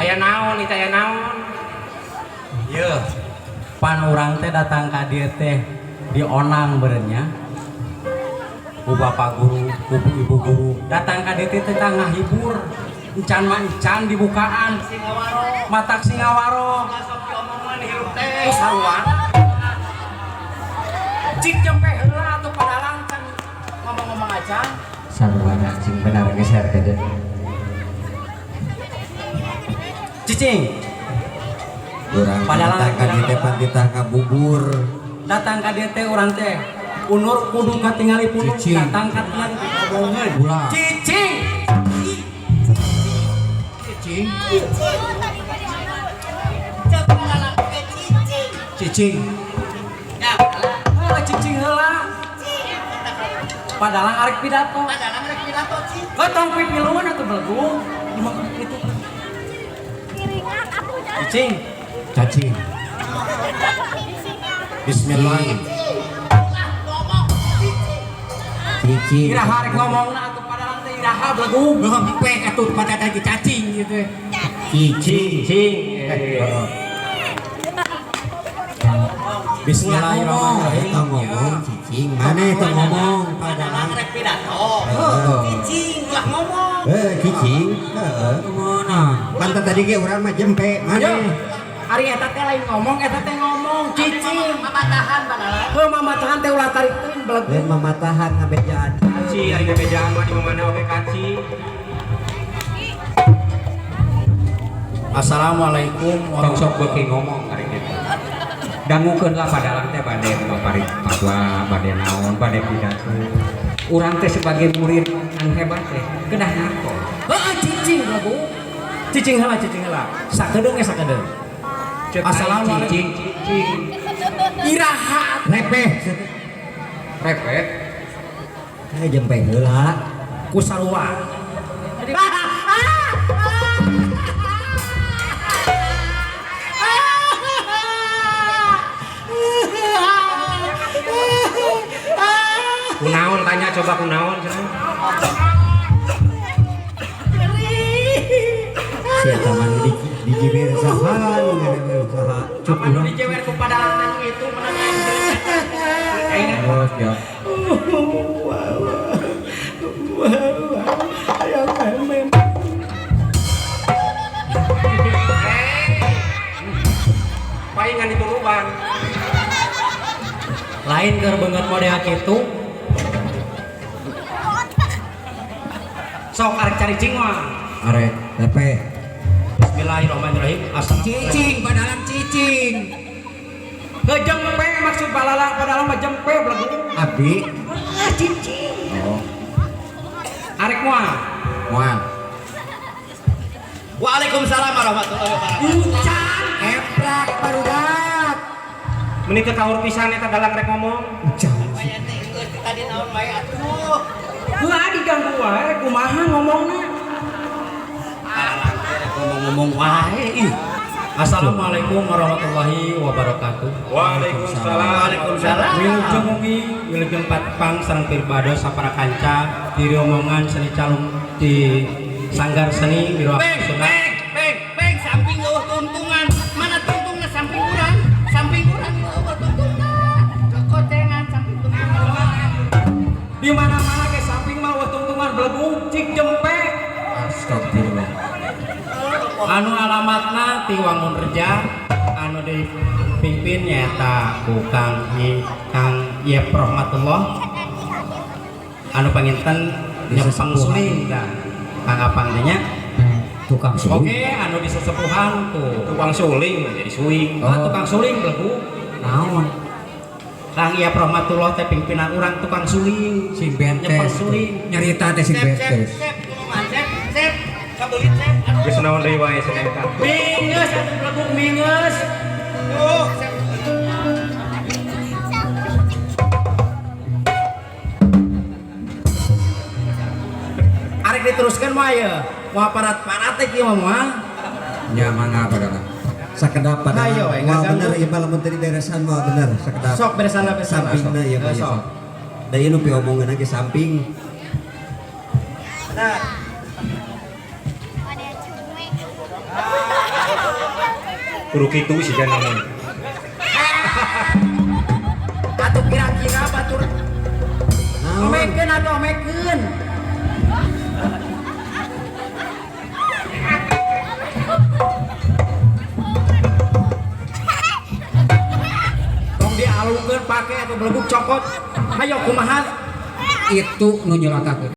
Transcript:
Aya naon ieu aya naon? Yeuh. Pan urang teh datang ka dieu teh dionang beureun nya. Ku bapak guru, ku ibu guru, datang ka dieu teh teh ngahibur. Encan mah encan dibukaan. Matak singawaro. Sok diomongan hirup teh. Ku sarua. Cik jempe heula atuh padalang can ngomong-ngomong aja. Sarwana sing benar geser ke dieu. Cicing, Urang Padalang datang ka dieu teh pan titah ngabubur. Datang ka dieu teh urang teh unur kudu katingali punuk Cicing. Datang ka tingali omongeun. Ulah. Cicing. Cicing. Cicing. Heula cicing heula. Padalang arek pidato. Padalang rek pidato cicing. Heuh tong pipiluan atuh belgung. Itu. Cicing. Cacing. Bismillah. Cicing. Iraha arek ngomongna atuh padalang teh iraha belgung. Ngempek atuh pada tadi cacing gitu. Cicing. Cing. Bismillahirrahmanirrahim. Eta ngomong cicing, mana itu ngomong padalang rek pidato. Cicing ulah ngomong. Cicing, heeh. Pan tadi ge urang mah jempe, mana? Ari eta teh lain ngomong, eta teh ngomong cicing. Mamatahan padalang. Heuh mamatahan teh ulah tarik teuing belegu. Lain mamatahan ngabejaan. Kaci ari ngabejaan mah di mana oge kaci. Assalamualaikum Tong sok beuki ngomong ari kitu. Dangukeun lah padalang teh bade mapari fatwa, bade naon, bade pidato. Urang teh sebagai murid anu hebat teh kedah ngaku. Heeh cicing belegu. Cicing heula cicing heula. Sakedeung ge sakedeung. Cek Assalamualaikum. Cicing cicing. Iraha Repeh. Repet. Kayak jempe heula. Ku sarua. Kunaon tanya coba kunaon cenah. Si eta mah di dijibir saha nu ngarewe saha. Cuk Anu dijewer ku padalang teh itu menang aing. Terus ya. Palingan dituruban. Lain keur beungeut model kitu. Sok arek cari cing mah. Arek repeh. Bismillahirrahmanirrahim. Assalamualaikum. Cicing padalang cicing. Heuh jempe maksud balala padalang mah jempe belegu. Abdi. Ah cicing. Oh, Arek moal. moal. Waalaikumsalam warahmatullahi wabarakatuh. Ucan. Eprak barudak. Meni teu kahur pisan eta dalang rek ngomong. Ucan. Aya teh geus tadi naon wae atuh. Heuh diganggu wae kumaha ngomongna. Ngomong-ngomong wae ih. Assalamualaikum warahmatullahi wabarakatuh. Waalaikumsalam. Waalaikumsalam. Wilujeng wengi, wilujeng patpang sareng pirbado sapara kanca diri omongan seni calung di Sanggar Seni Wiro Peng, Sunda. peng, peng, peng, samping eueuh tuntungan. Mana tuntungna samping urang? Samping urang eueuh tuntungna. Kekocengan samping tuntungan. Di mana-mana ke samping mah eueuh tungtungan belegung cik jempe. Astagfirullah. Anu alamatna ti Wangun Reja anu dipimpin nyaeta ku Kang I, Kang Yep Rahmatullah anu panginten nyepeng suling tah Kang Apang teh nya. Tukang suling. Oke, anu disesepuhan ku Tukang suling jadi suing. Oh, tukang suling belegung. Naon? Kang Yep Rahmatullah teh pimpinan urang tukang suling. Sing bentes. Nyepeng suling. Nyarita teh sing Sep, sep, bentes. sep, ngomongan sep, sep. Kabeuli sep. Aduh. Geus naon deui wae cenah eta. Minges atuh belegung minges. Duh, sep. Arek diteruskan mah ya. Moal parat-parat teh kieu mah moal. Nya mangga padalang. Sakedap padalang. Hayo, we, Moal ngaganggu. bener ieu mah lamun teu diberesan moal bener sakedap. Sok beresana beresana. Sampingna ieu mah. Eh, sok. Da ieu nu piomongeun ge samping. Nah, Ada cumi. Kudu kitu sih namanya. Atuh kira-kira batur Naon? omekeun atuh omekeun. Tong dialungkeun pake atau beleguk cokot. Hayo kumaha? Itu nu nyelakakeun.